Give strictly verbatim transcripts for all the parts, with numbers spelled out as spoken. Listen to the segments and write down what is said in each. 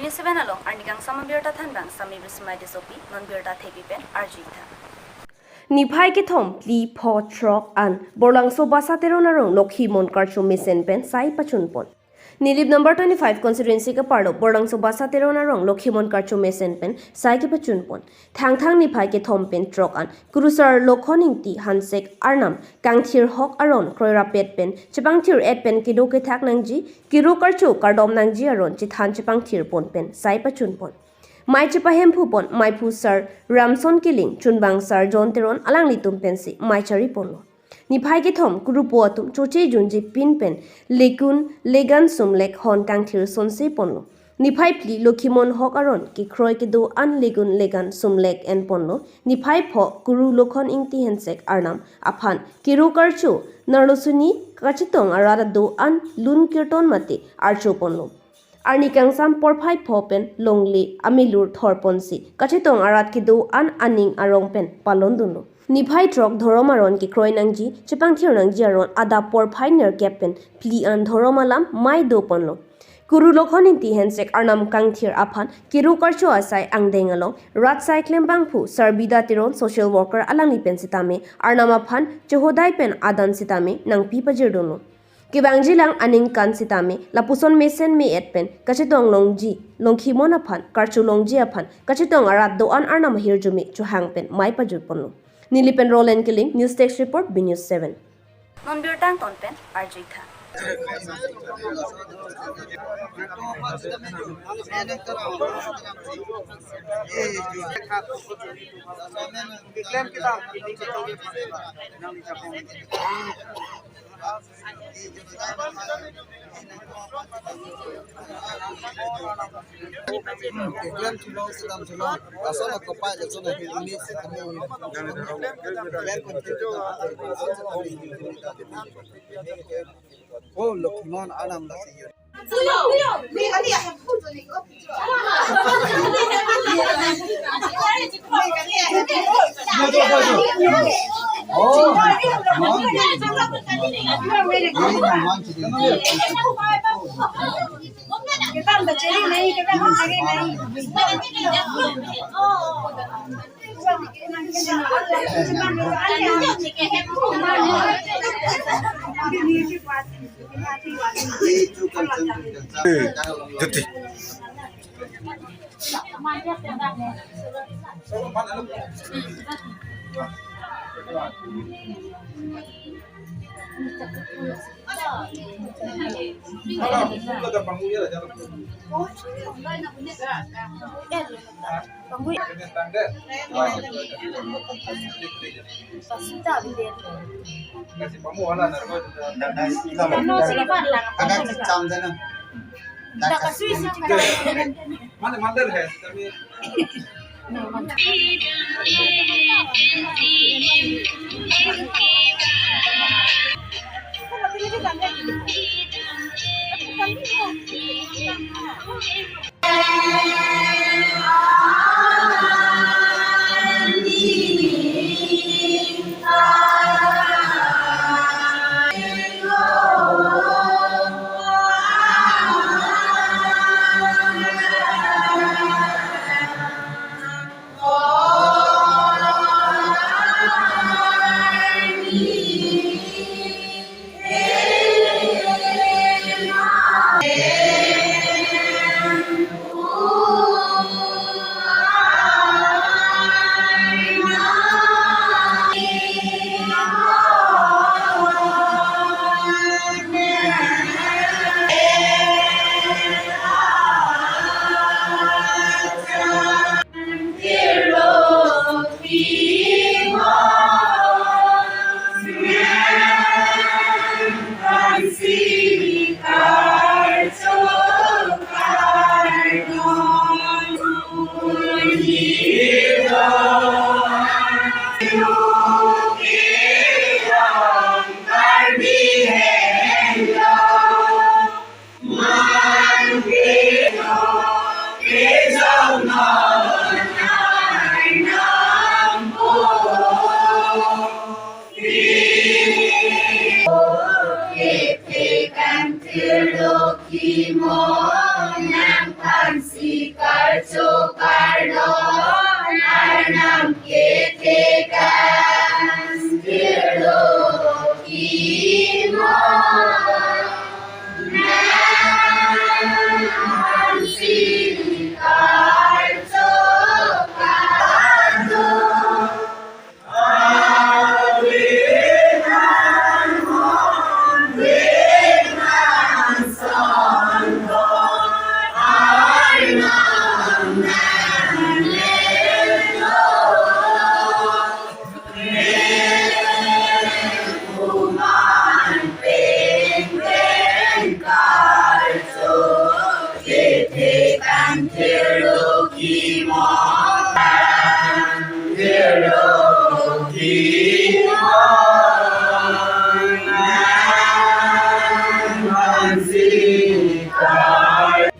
Seven along arni kangsam abirta thanbang Sami Bismai Tissopi, non birta thepi pen arjuitha. Niphai kethom, phli, pho, throk an Borlangso Basa Teron arong Lokhimon karcho mesen pen sai pachunpon. Nilip number twenty-five constituency kaparlo Borlangso Basa Teron arong Lokhimon karcho mesen pen sai kepachunpon. Thangthang niphai kethom pen throk an Kurusar Lokhon Ingti Hansek arnam kangthir hok aron kroirapet pen chepangthir et pen kedo kethak nangji, kiru karcho kardom nangji aron chethan chepangthirpon pen sai pachunpon. Mai chepahemphupon maiphu Sar Ramson Killing, chunbang Sar John Teron alanglitum pensi mai chariponlo. Niphai kethom kurupo atum choche junji pin pen lekun legan sumlek hon kangthir sonseponlo. Niphai phli Lokhimon hok aron kekroi kedo an lekun legan sumlek enponlo. Niphai pho kuru Lokhon Ingti Hansek arnam aphan kiru karcho narlosuni kachetong arat ado an lun kirton mate archoponlo. Arni kangsam porphai pho pen longle amelur thorponsi kachetong arat kedo an aning arong pen palondunlo. Niphai throk dhorom aron kekroi nangji, chepangthir nangji aron adap porphai nerkep pen phli an dhorom alam mai doponlo. Kuru Lokhon Ingti Hansek arnam kangthir aphan kiru karcho asai angdeng along rat sai klembangphu Sar Bida Teron, social worker, alangli pen sitame arnam aphan chehodai pen adan sitame nangpi pajirdunlo. Kevangjilang aningkan sitame lapuson mesen me-et pen kachetong longji, Lokhimon aphan karcho longji aphan kachetong arat do-an arnam ahirjume chohang pen mai pajutponlo. Nilip pen Roland Killing, News Desk Report, B News seven. Non birta angton pen arjuitha. Oh, Lokhimon anam lasi yun. Jyoti. Karcho kardom Arnam kethekan, Tirlo Kimon nang hansi karcho kardom.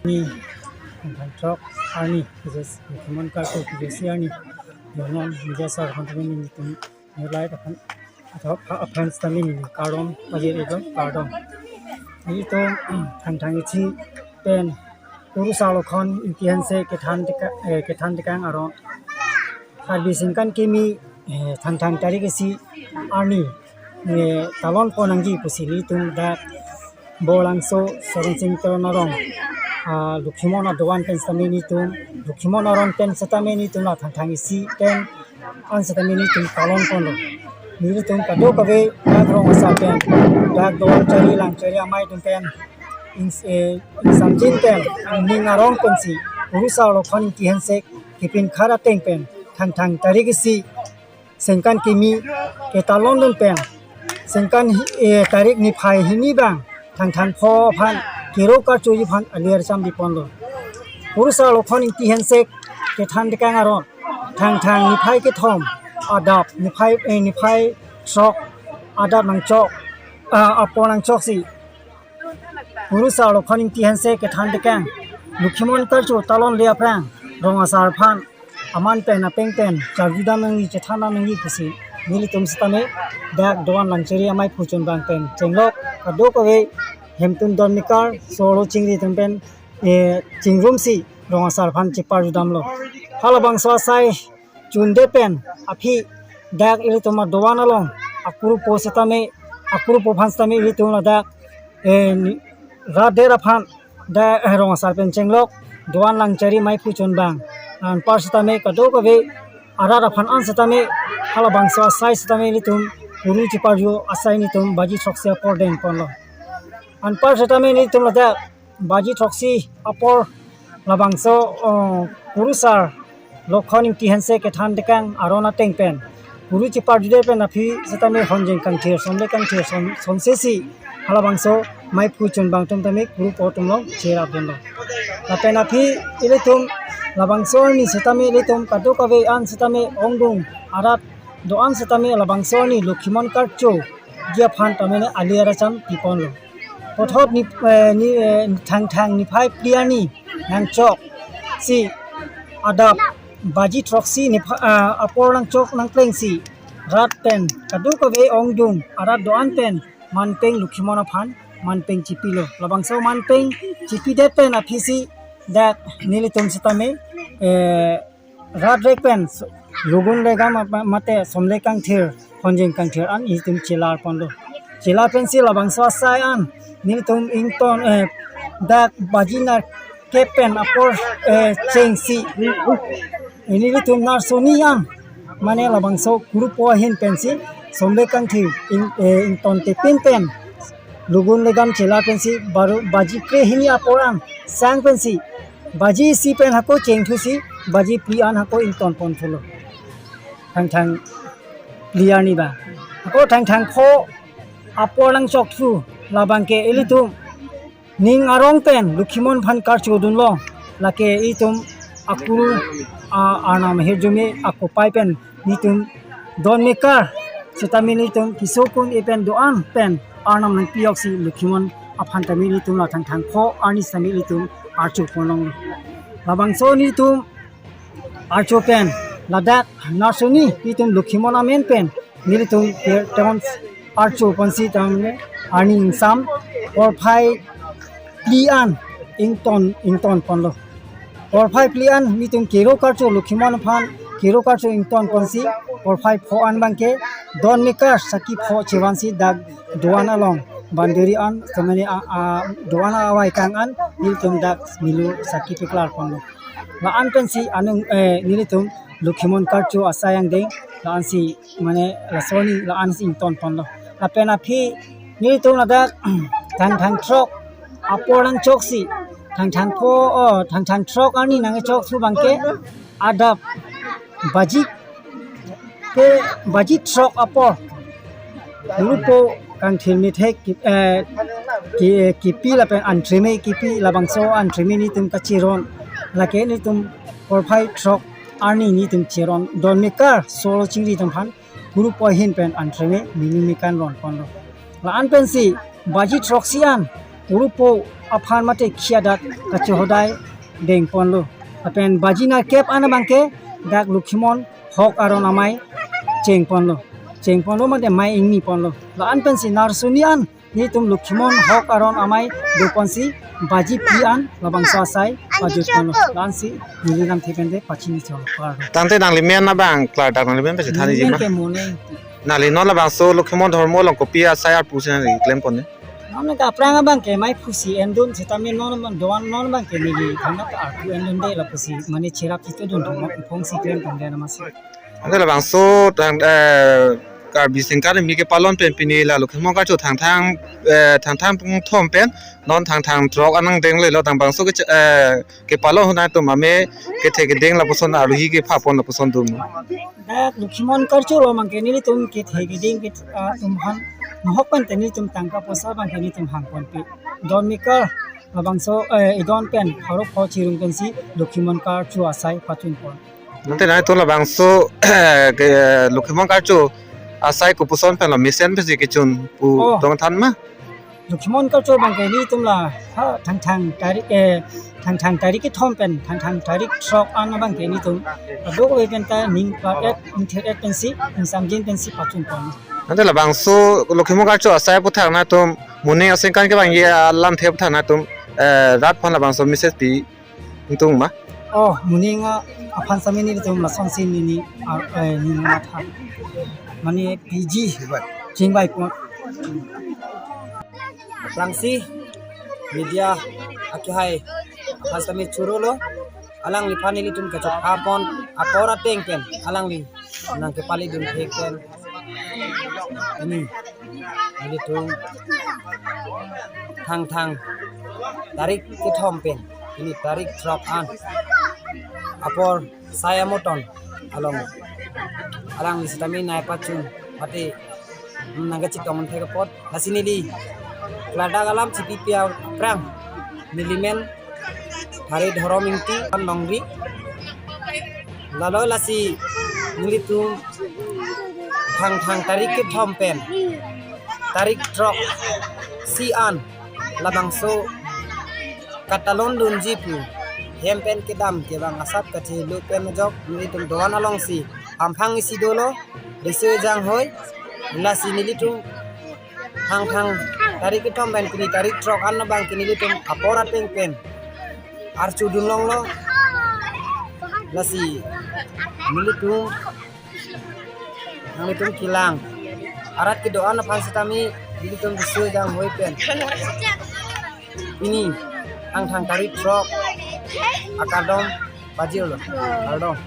Ni, Thangthang throk arni, J C, Lokhimon Karcho J C arni, Yonon, J S R, Thangthang ni tum, ni lai aphan, atau aphan sitame neli kardom pajir-iklo, kardom. Nelitum Thangthang Ingti pen Kurusar Lokhon Ingti Hanse kethan teka-, eh, kethan tekang aron Karbi Sengkan Kimi, eh, Thangthang tarik isi arni, eh, talon pon nangji pusi nelitum dak Borlangso Soronsing Teron arong, ah, Lokhimon adovan pen sitame nelitum, Lokhimon aron pen sitame nelitum la Thangthang isi pen an sitame nelitum talon ponlo. Nelitum kadokave dak rong asar pen, dak doan chari langchari amei atum pen, ins-, eh, ingsamjin pen, ning arong pensi, Kurusar Lokhon Ingti Hanse kepin khara ateng pen, Thangthang tarik isi Sengkan Kimi ketalon dun pen, Sengkan hi-, eh, tarik niphai hini abang, Thangthang pho aphan, kero karchoji aphan alir cham di ponlo. Kurusar Lokhon Ingti Hanse kethan tekang aron, Thangthang niphai kethom, adap niphai, eh, niphai throk, adap nangchok, ah, apor nangchoksi, Kurusar Lokhon Ingti Hanse kethan tekang, Lokhimon karcho talon le aphrang, rong asar aphan, aman pen apeng pen, charjudam nangji, chethandam nangji pusi, nelitum sitame, dak doan langchari amei phuchun bang pen chenglok, kadokave, hemtun don mekar, solo chingri atum pen, eh, chingrumsi, rong asar aphan cheparjudamlo. Halabangso asai chunde pen aphi dak ilitum adoan along akurupo sitame, akurupo aphan sitame ilitum ladak, eh, ni-, rat der aphan dak, eh, rong asar pen chenglok doan langchari amei phuchun bang. Anpar sitame kadokave arat aphan an sitame halabangso asai sitame ilitum kuru cheparju asai nelitum baji throksi apor deng ponlo. Anpar sitame nelitum ladak baji throksi apor labangso, oh, Kurusar Lokhon Ingti Hanse kethan tekang aron ateng pen, kuru cheparjude pen aphi sitame honjeng kangthir, somle kangthir, son, sonsesi, halabangso amei phuchun bang atum tame kurupo atum along cherap dunlo. Lapen aphi ilitum labangso arni sitame ilitum kadokave an sitame ongdung arat doan sitame labangso arni Lokhimon karchoji aphan tame alir cham pi ponlo. Puthot ni, eh, ni, eh, Thangthang niphai phli arni nangchok si adap baji throksi nipha-, ah, apor nangchok nangplengsi rat pen kadokave ongdung arat doan pen manpeng Lokhimon aphan manpeng chipilo. Labangso manpeng chipidet pen aphisi dak nelitum sitame, eh, rat rek pen s-, lugun legam ma-, mate somle kangthir, honjeng kangthir an itum chelar ponlo. Chelar pensi labangso asai an nelitum ington, eh, dak baji nerkep pen apor, eh, chengsi, nelitum narsoni an, mane labangso kurupo ahin pensi somle kangthir ing-, eh, ington tepin pen lugun legam chelar pensi baru baji kre hini apor an sang pensi baji isi pen hako chengthusi baji phli an hako ington ponthulo. Thangthang phli arni ba. Hako Thangthang pho apor nangchokthu labang ke ilitum ning arong pen Lokhimon aphan karcho dunlo, lake itum akuru, ah, Arnam ahirjume akopai pen nelitum don mekar sitame nelitum kesokun e pen doan pen Arnam nangpi-oksi Lokhimon aphan tame nelitum la Thangthang pho arni sitame nelitum archo ponlong. Labangso nelitum archo pen ladak narsoni nelitum Lokhimon amen pen nelitum kir-, ton archo ponsi tame arni ingsam porphai phli an ington, ington ponlo. Porphai phli an nelitum kero karcho Lokhimon aphan kero karcho ington ponsi porphai pho an abangke don mekar saki pho chevansi dak doan along bandari an temene a, a doan awai kang an nelitum dak milu saki peklar ponlo. La-an pensi anung eh, nelitum Lokhimon karcho asai angdeng la-ansi mane laso arni la-ansi ington ponlo. Lapen aphi nelitum ladak Thangthang throk apor nangchoksi Thangthang pho, oh, Thangthang throk arni nangchoksu abangke adap baji ke baji throk apor Gurupo kangthir methek ki, eh, ki, kipi lapen antreme kipi labangso antreme nelitum kacheron. Lake nelitum porphai throk arni nelitum cheron don mekar solo chingri atum aphan Gurupo ahin pen antreme mini mekan ron ponlo. La-an pensi baji throksi an Gurupo aphan mate khiadat kachohodai deng ponlo. Lapen baji nerkep an abangke dak Lokhimon hok aron amei cheng ponlo. Cheng ponlo mate mei ingni ponlo. La-an pensi narsuni an nelitum Lokhimon hok aron amei do ponsi baji phli an labangso asai pajut ponlo. La-ansi neli lamthe pen de pachini cholo parlo. Tangte nangli men abang klardak, nangli men pensi than-iji ma? Neli men ke Mone. Nangli non labangso Lokhimon dhormo along kopi asai arpu si nangli klem pon ne? Non ke aphrang abangke mei phusi endun sitame non abang doan non abangke neli thangnat arpu endunde lapusi mane cherap chitudun thoma iphongsi klem ponde namasi. Ante labangso Thang, eh, Karbi Sengkar Army kepalon pen pini la Lokhimon karcho Thangthang, eh, Thangthang pung thom pen non Thangthang throk an nangdeng lelo, tang bangso ke, eh, kepalon ahut nangtum ame kethe kedeng lapuson aruhi kepha pon lapuson dum. Dak Lokhimon karcho along abangke nelitum kethe kedeng ke, ah, atum aphan nahok pen te nelitum tangka poisa abangke nelitum hang ponpe. Don mekar labangso, eh, idon pen pharo pho chirung pensi Lokhimon karcho asai pachun pon. Ante nangtum labangso ke Lokhimon karcho asai kopuson pen lo, mesen pensi kechun pu Oh. tong than ma? Lokhimon karcho abangke nelitum la ha Thangthang tarik, eh, Thangthang tarik kethom pen Thangthang tarik throk an abangke nelitum adok ave pen ta ning plat et, ning thet et pensi, ning samjin pensi pachun pon. Ante labangso Lokhimon karcho asai aputhak nangtum moning asengkan kevangji alamthe aputhak nangtum, eh, rat aphan labangso message pi ingtung ma? Oh, moning, ah, aphan sitame nelitum lasonsi neli, ah, eh, neli matha. Mane P G chingvai pon. Aphrangsi media akehai aphan sitame churolo. Alangliphan nelitum kachok apon apor ateng pen alangli nangkepali dun thek pen. Pini nelitum Thangthang tarik kethom pen, pini tarik throk an apor asai amoton along alangli sitame nai pachun mate nangkachetong thek apot lasi neli klardak alam chipipi aphrang. Neli men Hari Dhorom Ingti, Nongri. Lalo lasi nelitum Thangthang tarik kethom pen tarik throksi an labangso katalon dunji pu hem pen kedam kevang asap kachelo pen ajok nelitum doan alongsi hamphang isi dolo, riso ejang hoi. Lasi nelitum Thangthang tarik kethom pen pini tarik throk an abangke nelitum apor ateng pen archudun longlo. Lasi nelitum nanglitum kelang arat kedo-an aphan sitame nelitum riso ejang hoi pen pini Thangthang tarik throk akardom pajirlo. Kardom.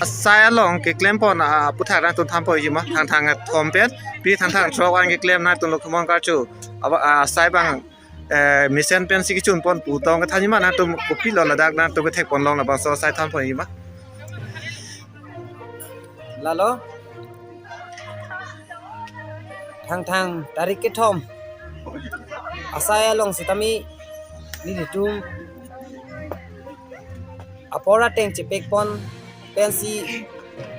Asai along keklem pon aputhak nangtum than ponji ma, Thangthang thom pen pini Thangthang throk an keklem nangtum Lokhimon karcho aba, ah, asai abang, eh, mesen pensi kechun pon pu tong kethanji ma, nangtum kopilo ladak nangtum kethek pon long labangso asai than ponji ma? Lalo Thangthang tarik kethom asai along sitame nelitum apor ateng chepek pon pensi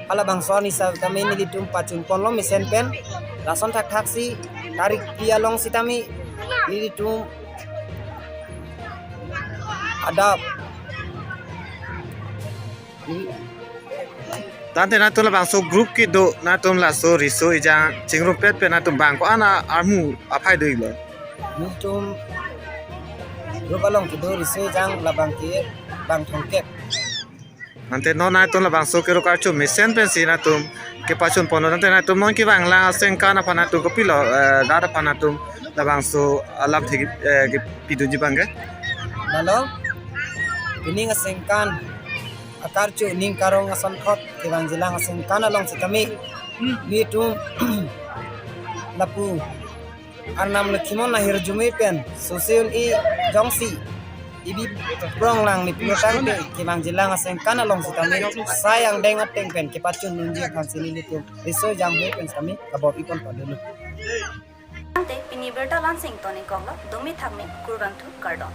halabangso arni sitame nelitum pachun ponlo mesen pen. Lason thakthaksi tarik phli along sitame nelitum adap. Tangte nangtum labangso group kedo nangtum laso riso ejang chingrumpet pen nangtum bang ko-an armu aphai doilo? Nelitum group along kedo riso ejang labangke bang thomkep. Ante non nangtum labangso kero karcho mesen pensi nangtum kepachun ponlo, ante nangtum non kevanglang asengkan aphan nangtum kopilo, eh, rat aphan nangtum labangso alam thik, eh, kepidunji abang ke? Lalo, pining asengkan akarcho ning karong asonthot kevangjilang asengkan along sitame, nelitum lapu Arnam Lokhimon ahirjume pen sose un-e jongsi ibi prong lang ni pulotangte kevangjilang asengkan along sitame sai angdeng ateng pen kepachun nunji aphansi nelitum riso janghe pen sitame kabor-i pon padolo. Ante pini birta la-ansi ingtonikoklo, dome thakme, kurvangthu, kardom.